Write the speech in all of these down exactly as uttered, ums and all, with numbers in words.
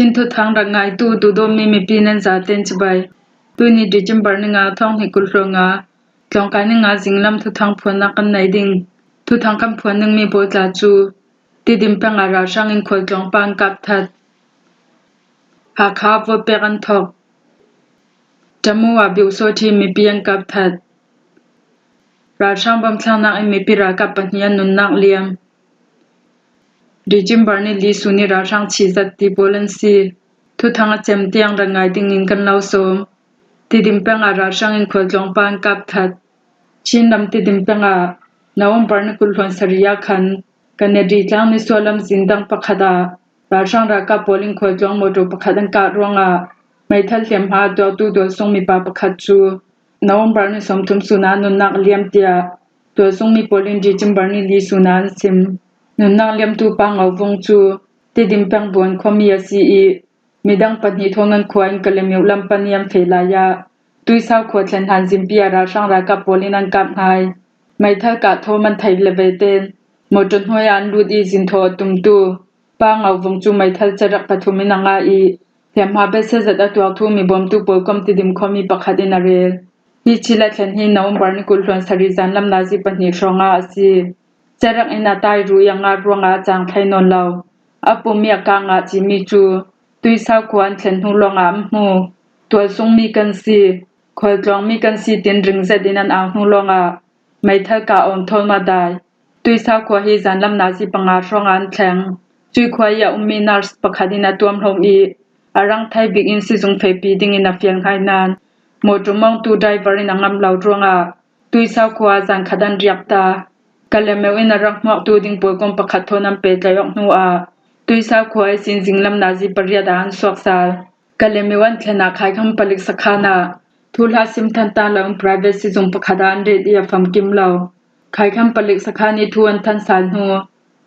Chin thuthang rak ngaitu duhdawtmi mipi nan zaten cibai. Tuni December ni nga, thawng hnih kul hluan nga, tlawngkai ni nga zinglam thuthang phuannak kan nei ding. Thuthang kan phuan dingmi pawl tla cu Tidim peng ah ralhrang in khualtlawngpa an kap that. Hakha vote pek an thawk. Tamu ah biusawt hi mipi an kap that. Ralhrang bawmthlaknak in mipi ralkap pahnih an nunnak liam. December ni li sun i ralhrang chizat ti pawl an si. Thuthang a cem tiang rak ngai dingin kan lo sawm. Tidim peng ah ralhrang in khualtlawngpa an kap that. Chin ram Tidim peng ah November ni kul hluan sarih ah khan Kanadi tlang nisuahlam zin dang pakhat ah ralhrang ralkap pawl in khualtlawng motor pakhat an kah ruangah meithal hliamhma tuaktu tualsung mipa pakhat cu November ni sawmthum sun ah nunnak a liam tiah tualsungmi pawl in December ni li sun ah an sim. Nunnak liamtu Pa Ngo Vung cu Tidim peng Buan khuami a si i midang pahnih thawn an khua in Kalemyo lam pan i an feh lai ah Tuisau khua thlen hanzinpi ah ralhrang ralkap pawl in an kap hngai. Meithal kah thaw man thei le ve ten motor hnuai ah an lut i zin thaw a tumtu Pa Ngo Vung cu meithal cerak pathum in a ngah i hliamhma besia zat a tuaktu mi bawmtu pawl kom Tidim khuami pakhat in a rel. Hi chil a thlen hi November ni kul hluan sarih zanlam nazi pahnih hrawngah a si. Cerak in a tai ru i a ngat ruangah a cang thei nawn lo. A pum i a kah ngah cimi cu Tuisau khua an thlen hnu lawngah an hmu. Tualsungmi kan si, khualtlawngmi kan si tin ring zet in an au hnu lawngah meithal kah awm thawl mah dai. Tuisau khua hi zanlam nazi panga hrawngah an thleng. Cui khua i a ummi nurse pakhat in a tuamhlawm i a rang thai bik in sizung fehpi dingin a fial hngai nain motor mawngtu driver in a ngamh lo ruangah Tuisau khua ah zan khat an riak ta. Kalemyo in a rak hmuaktu ding pawl kom pakhat thawn an pehtlaih awk hnu ah Tuisau khua ihsin zinglam nazi pariat ah an suak sal. Kalemyo an thlen ah Khaikhan palik sakhan ah thuhla sim than ta lo in private sizung pakhat ah an ret i a famkim lo. Khaikhan palik sakhan i thu an than sal hnu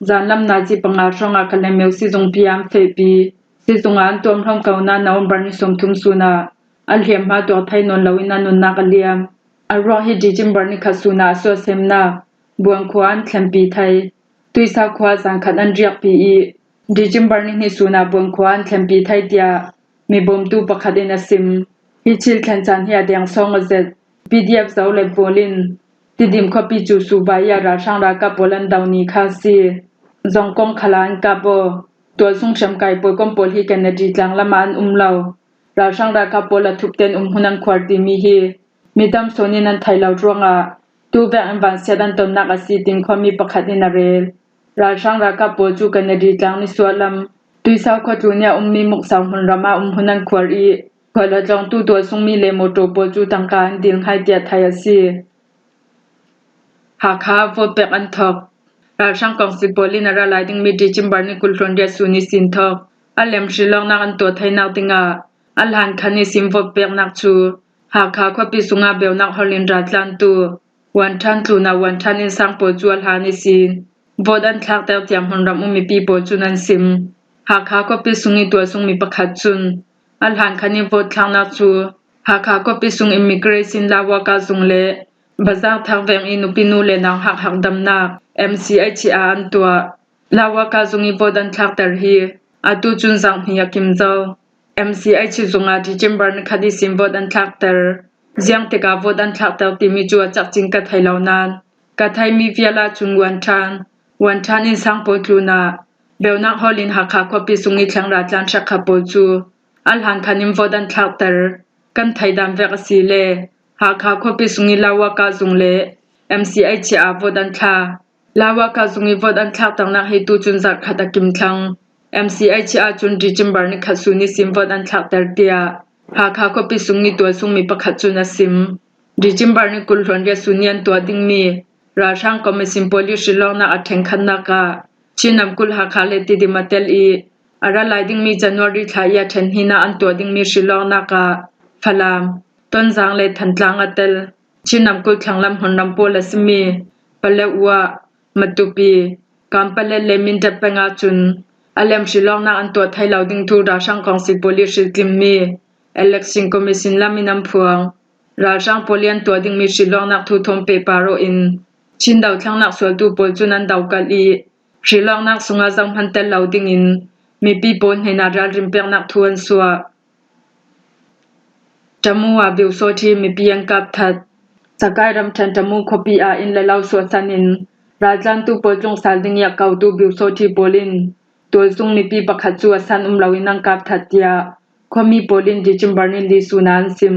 zanlam nazi panga hrawngah Kalemyo sizungpi ah an fehpi. Sizung ah an tuamhlawm ko nain November ni sawmthum sun ah a hliamhma tuak thei nawn lo in a nunnak a liam. A ruak hi December ni khat sun ah a suahsemnak Buan khua an thlenpi thei. Tuisau khua ah zan khat an riakpi i December ni hnih sun ah Buan khua an thlenpi thei tiah mi bawmtu pakhat in a sim. Hi chil thlen caan hi a deng sawng a zet. P D F Zolet pawl in Tidim khuapi cu Subai ah ralhrang ralkap pawl an do ni kha a si. Zongkong khal ah an kap aw. Tualsung hriamkai pawl kom pawl hi Kennedy tlang lam ah an um lo. Ralhrang ralkap pawl a thupten umhmun an khuar timi hi mi tam sawn in an thei lo ruangah tuvek in vansiat an tonnak a si tin khuami pakhat in a rel. Ralhrang ralkap pawl cu Kennedy tlang nisuahlam Tuisau khuatlun i a ummi Muksau hmunram ah umhmun an khuar i khual a tlawngtu tualsungmi le motor pawl cu tangka an dil hngai tiah thei a si. Hakha vote pek an thawk. Ralhrang kawngsil pawl in a ra lai dingmi December ni kul hluan riat sun ihsin thawk a lem hrilawknak an tuah theinak dingah a hlan khan ihsin vote peknak cu Hakha khuapi sungah beunak holh in raltlantu Wanṭhan tlunah Wanṭhan innsang pawl cu a hlan ihsin vote an thlakter tiah hmunram um mipi pawl cun an sim. Hakha khuapi sung i tualsungmi pakhat cun a hlan khan i vote thlaknak cu Hakha khuapi sung immigration, lawaka zung le bazar thar veng i nupinu le nauhak hakdamnak M C H ah an tuah. Lawaka zung i vote an thlakter hi atu cun zarh hnih a kim zo. M C H zung ah December ni khat ihsin vote an thlakter. Ziangtik ah vote an thlakter timi cu a cakcin ka thei lo nain ka theimi vial ahcun Wanṭhan, Wanṭhan innsang pawl tlunah beunak holh in Hakha khuapi sung i thleng raltlan hrekkhat pawl cu a hlan khan in vote an thlakter. Kan theidan vek a si le Hakha khuapi sung i lawaka zung le M C H ah vote an thla. Lawaka zung i vote an thlakternak hi tu cun zarh khat a kim thlang. M C H ahcun December ni khat sun ihsin vote an thlakter tiah Hakha khuapi sung i tualsungmi pakhat cun a sim. December ni kul hluan riat sun i an tuah dingmi ralhrang commission pawl i hrilawknak a ṭhenkhatnak ah Chin ramkulh Hakha le Tidim a tel i a ra lai dingmi January thla i a ṭhen hnih ah an tuah dingmi hrilawknak ah Falam, Tonzang le Thantlang a tel Chin ramkulh thlanglam hmunram pawl a simi Paletwa, Matupi, Kanpalet le Mindat peng ahcun a lem hrilawknak an tuah thei lo ding thu ralhrang kawngsil pawl i hriltlimmi Election Commission lam in an phuang. Ralhrang pawl i an tuah dingmi hrilawknak thu thawn pehpar aw in Chin dothlennak sualtu pawl cun an dokalh i hrilawknak sungah zohman tel lo dingin mipi pawl hnenah ralrin peknak thu an suah. Tamu ah Biusawthi mipi an kap that. Sakai ramṭhen Tamu khuapi ah inn le lo suahsan in raltlantu pawl tlung sal ding i a kotu Biusawthi pawl in tualsung mipi pakhat cu a san um loin an kap that, tiah khuami pawl in December ni li sun ah an sim.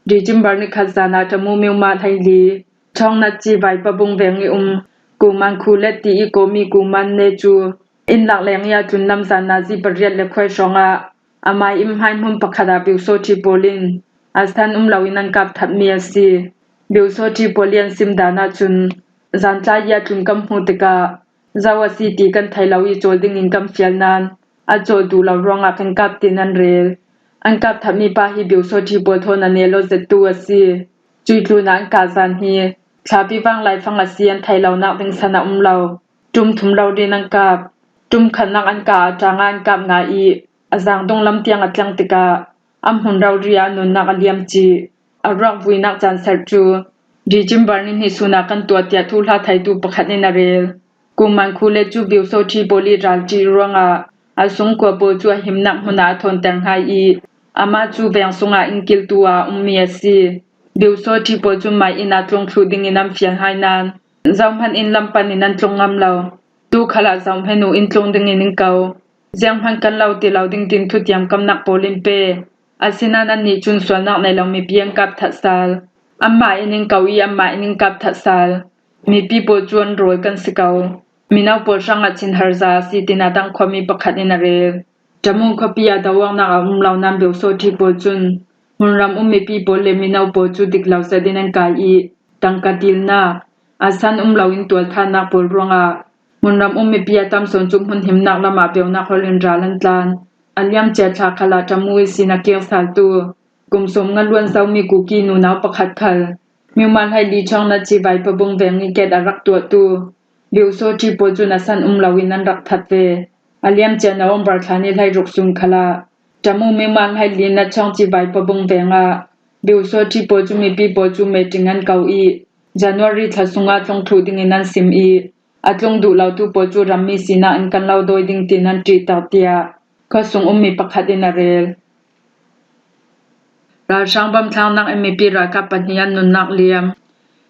December ni khat zan ah Tamu Mewma hleili Chawng Natci Vaipabung veng i um Kuman Khulet ti i kawmi Kuman ne cu inn lakleng i a tlun lam zan nazi pariat le khuai hrawngah amai inn hmaihmun pakhat ah Biusawthi pawl in a san um loin an kap thatmi a si. Biusawthi pawl i an sim dan ahcun zantlai i a tlun kan hmuh tikah zo a si ti kan thei lo i cawl dingin kan fial nain a cawl duh lo ruangah kan kap, tiin an rel. An kap thatmi pa hi Biusawthi pawl thawn a nel aw zettu a si. Cuih tlunah an kah zan hi thlapi vang laifang a si an thei lonak ding san a um lo. Ṭum thum lo din an kap. Ṭum khatnak an kah ah ṭanga an kap ngai i a zaang donglam tiang a tlang tikah a hmun rori ah a nunnak a liam cih a ruak vuinak caan serh cu December ni hnih sun ah kan tuah tiah thuhla theitu pakhat in a rel. Kuman Khulet cu Biusawthi pawl i ralṭi ruangah a sungkua pawl cu a himnak hmun ah a thawnter hna i amah cu veng sungah inn kiltu ah a ummi a si. Biusawthi pawl cu mah inn ah tlung thluh dingin an fial hai nain zohhmanh inn lam pan in an tlung ngam lo. Tu khalah zohhmanh uh inn tlung dingin in ko. Zianghman kan lo ti lo ding tin thutiam kamnak pawl in pe. Asinain annih cun sualnak nei lo mipi an kap that sal. Anmah in in ko i anmah in in kap that sal. Mipi pawl cu an rawl kan si ko. Mino pawl hrangah chinhar za a si, tiin a dang khuami pakhat in a rel. Tamu khuapi ah doawknak a um lo nain Biusawthi pawl cun hmunram um mipi pawl le mino pawl cu dik lo zat in an kai i tangka tilnak, a san um loin tualthannak pawl ruangah hmunram um mipi a tam sawn cu hmun himnak lamah peunak holh in ral an tlan. A liamcia thla khalah Tamu ihsin a kir saltu kum sawm nga luan zomi Kuki nunau pakhat khal Myanmar hleili Chawng Natci Vaipabung veng i ket a rak tuahtu Biusawthi pawl cun a san um loin an rak that ve. A liamcia November thla ni hleiruk sun khalah Tamu Myanmar hleili Natchawng Ci Vaipabung veng ah Biusawthi pawl cu mipi pawl cu meeting an ko i January thla sungah tlung thluh dingin an sim i a tlung duh lotu pawl cu rammi sinak in kan lo dawi ding tiin an ṭihter, tiah khuasung ummi pakhat in a rel. Ralhrang bawmthlaknak in mipi ralkap pahnih an nunnak liam.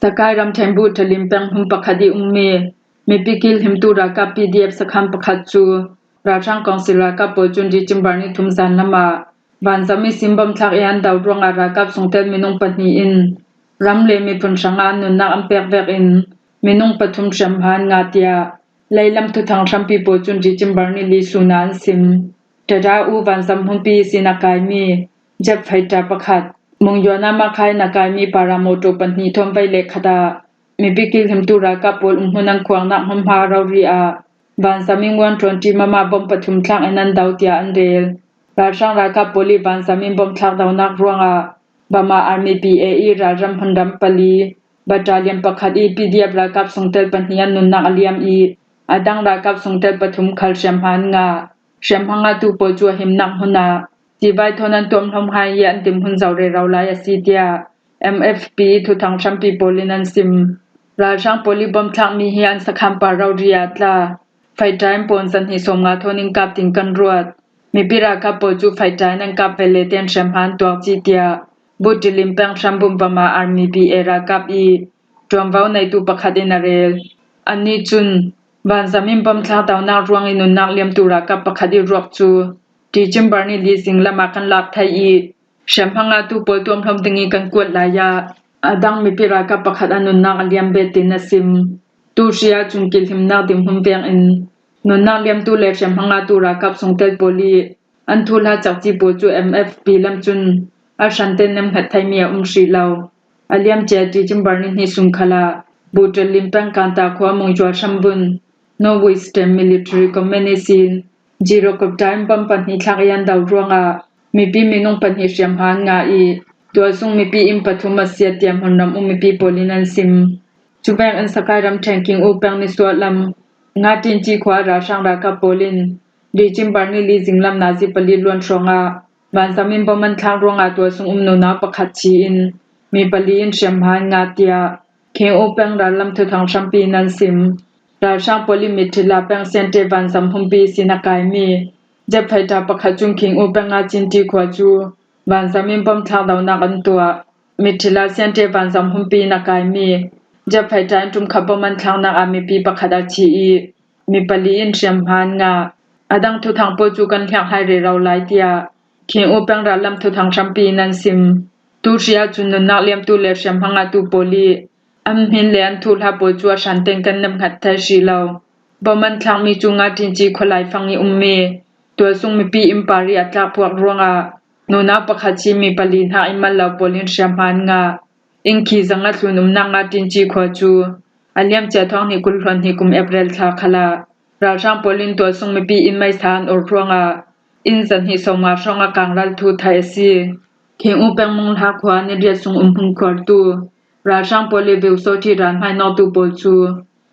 Sakai ramṭhen Buṭalim peng hmun pakhat i ummi mipi kilhimtu ralkap P D F sakhan pakhat cu ralhrang kawngsil ralkap pawl cun December ni thum zan lamah vanzam ihsin bawmthlak i an do ruangah ralkap sungtel minung pahnih in ram le miphun hrangah an nunnak an pek vekin minung pathum hriamhma an ngah, tiah leilam thuthang hrampi pawl cun December ni li sun ah an sim. Tada U vanzam hmunpi ihsin a kaimi jet fighter pakhat, Mungyuana Makhai in a kaimi paramotor pahnih thawn vei le khat ah mipi kilhimtu ralkap pawl umhmun an khuarnak hmunhma rori ah vanzam in one twenty mama bawm pathum thlak in an do, tiah an rel. Ralhrang ralkap pawl i vanzam in bawmthlak donak ruangah Burma Army P A i ralram hmunram pali battalion pakhat i P D F ralkap sungtel pahnih an nunnak a liam i a dang ralkap sungtel pathum khal hriamhma an ngah. Hriamhma ngahtu pawl cu a himnak hmun ah sivai thawn an tuamhlawm hai i an dinhmun zoh rero lai a si, tiah M F P thuthang hrampi pawl in an sim. Ralhrang pawl i bawmthlakmi hi an sakhan par rori ah tla. Fighter in pawn zahnih sawmnga thawn in kap ding kan ruat. Mipi ralkap pawl cu fighter in an kap ve le ten hriamhma an tuak cih, tiah Buṭalim peng hrambun Burma Army P A ralkap i ṭuanvo neitu pakhat in a rel. Annih cun vanzam in bawmthlak donak ruang i nunnak liamtu ralkap pakhat i ruak cu December ni li zing lamah kan lak thei i hriamhma ngahtu pawl tuamhlawm ding i kan kuat lai ah a dang mipi ralkap pakhat a nunnak a liam ve, tiin a sim. Tu hri ahcun kilhimnak dinhmun veng in nunnak liamtu le hriamhma ngahtu ralkap sungtel pawl i an thuhla cakci pawl cu M F P lam cun a hranten nemhnget theimi a um hrih lo. A liamcia December ni hnih sun khalah Buṭalim peng Kanta khua Mungjual hrambun North Western Military Command ihsin Zero Copter in bawm pahnih thlak i an do ruangah mipi minung pahnih hriamhma an ngah i tualsung mipi inn pathum a siat, tiah hmunram um mipi pawl in an sim. Cuvek in Sakai ramṭhen King U peng nisuah lam Ngatinci khua ralhrang ralkap pawl in December ni li zinglam nazi pali luan hrawngah vanzam in bawm an thlak ruangah tualsung um nunau pakhat thi in mi pali in hriamhma an ngah, tiah King U peng rallam thuthang hrampi in an sim. Ralhrang pawl in Mithila peng Sente vanzam hmunpi ihsin a kaimi Jet fighter pakhat cung Khingu peng a Cinti khua cu vanzam in bom thlak dohnak an tuah. Miṭhila Siante vanzam humpi in a kaimi jet fighter in ṭumkhat bom an thlaknak ah mipi pakhat a thi i mi pali in hriamhma an ngah. A dang thuthang pawl cu kan hliak hai rero lai, tiah Khingu peng rallam thuthang hrampi in an sim. Tu hri ahcun nunnak liamtu le hriamhma ngahtu pawl i an hmin le an thuhla pawl cu a hran tein kan nemhngat thei hrih lo. Bom an thlakmi cu Ngatinci khualai fang i ummi tualsung mipi inn par i a tlak puak ruangah nunau pakhat si mi pali hna in mal lo pawl in hriamhma an ngah. Inn khi zanga tlun umnak Ngatinci khua cu a liamcia thawng hnih kul hluan hnih kum April thla khalah ralhrang pawl in tualsung mipi inn meisa an ur ruangah inn zahnih sawmnga hrawng a kangral thu theih a si. Khingu peng Munghla khua ni riat sung um hmun khuartu ralhrang pawl le Veusaw ṭhi ral hmainawktu pawl cu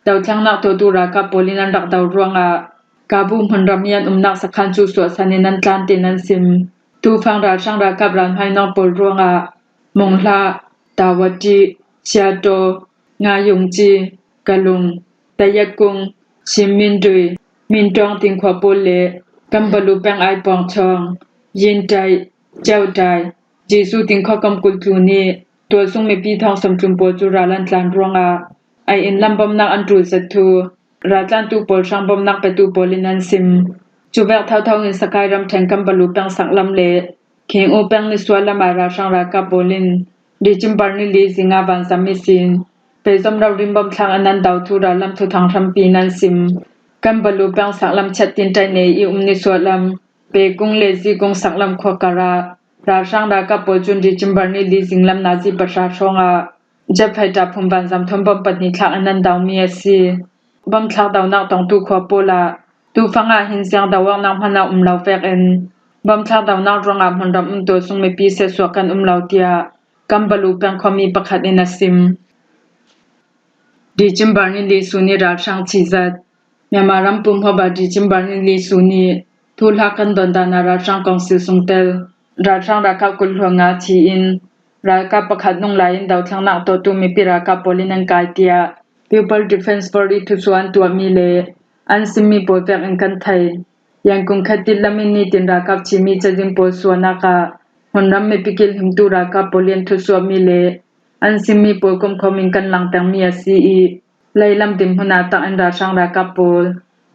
dothlennak tuahtu ralkap pawl in an rak do ruangah Kabu hmunram i an umnak sakhan cu suahsan in an tlan, tiin an sim. Tufang ralhrang ralkap ral hmainawk pawl ruangah Munghla, Tawati, Siato, Ngayungci, Kalung, Tayakung, Simmindui, Mintawng tingkhua pawl le Kambalu peng Aipawng Chawng, Yintai, Ceutai, Jesu tingkhua kam kul tlun i tualsung mipi thawng sawm tlun pawl cu ral an tlan ruangah a inn lam bomnak an ṭul zet thu raltlantu pawl hrang bomnak petu pawl in an sim. Cuvek thotho in Sakai ramṭhen Kambalu peng saklam le Khingu peng nisual lam ah ralhrang ralkap pawl in December ni li zing ah vanzam ihsin pezom rori bom thlak an nan do thu rallam thuthang hrampi in an sim. Kambalu peng saklam chiat tintainei i um nisual lam Pekung le Zikung saklam khua karah ralhrang ralkap pawl cun December ni li zinglam nazi pahra hrawngah jet fighter phun vanzam thawn bom pahnih thlak an nan domi a si. Bom thlak dohnak tongtu khua pawl ah tufang ah hin ziang do awknak hmanh a um lo vekin bom thlak dohnak ruangah hmunram um tualsung mipi siatsuah kan um lo, tiah Kambalu peng khuami pakhat in a sim. December ni li sun i ralhrang thizat. Myanmar ram pumhawba December ni li sun i thuhla kan don dan ah ralhrang kongsil sungtel ralhrang ralkap kul hluan nga thi in ralkap pakhat nung lai in dothlennak tuahtu mipi ralkap pawl in an kai, tiah People Defence Force i thusuah an tuahmi le an simmi pawl vekin kan thei. Yangon khatit lam in nitin ralkap chimi cazin pawl suahnak ah hmunram mipi kilhimtu ralkap pawl i an thusuahmi le an simmi pawl komkhawm in kan langtermi a si i leilam dinhmun ah tak in ralhrang ralkap pawl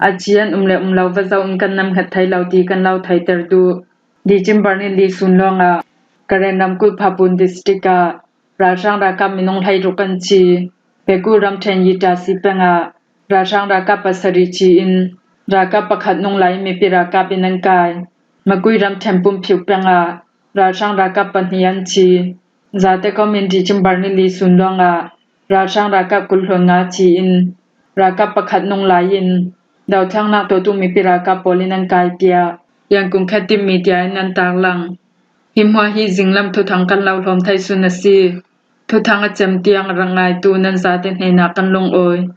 a ci an um le um lo va zoh in kan nemhnget thei lo ti kan lo theiter duh. December ni li sun lawngah Karen ramkulh Phapun district ah ralhrang ralkap minung hleiruk an thi. Pegu ramṭhen Yitasi peng ah ralhrang ralkap pasarih thi in ralkap pakhat nung lai mipi ralkap in an kai. Makui ramṭhen Pumphiu peng ah ralhrang ralkap pahnih an thi. Zate kom in December ni li sun lawngah ralhrang ralkap kul hluan nga thi in ralkap pakhat nung lai in dothlennak tuahtu mipi ralkap pawl in an kai, tiah Yangon khatit media in an tarlang. Hi hmuah hi zinglam thuthang kan lo hlawm thei sun a si. Thuthang a cem tiang rak ngaitu nan zate hnenah kan lungawi.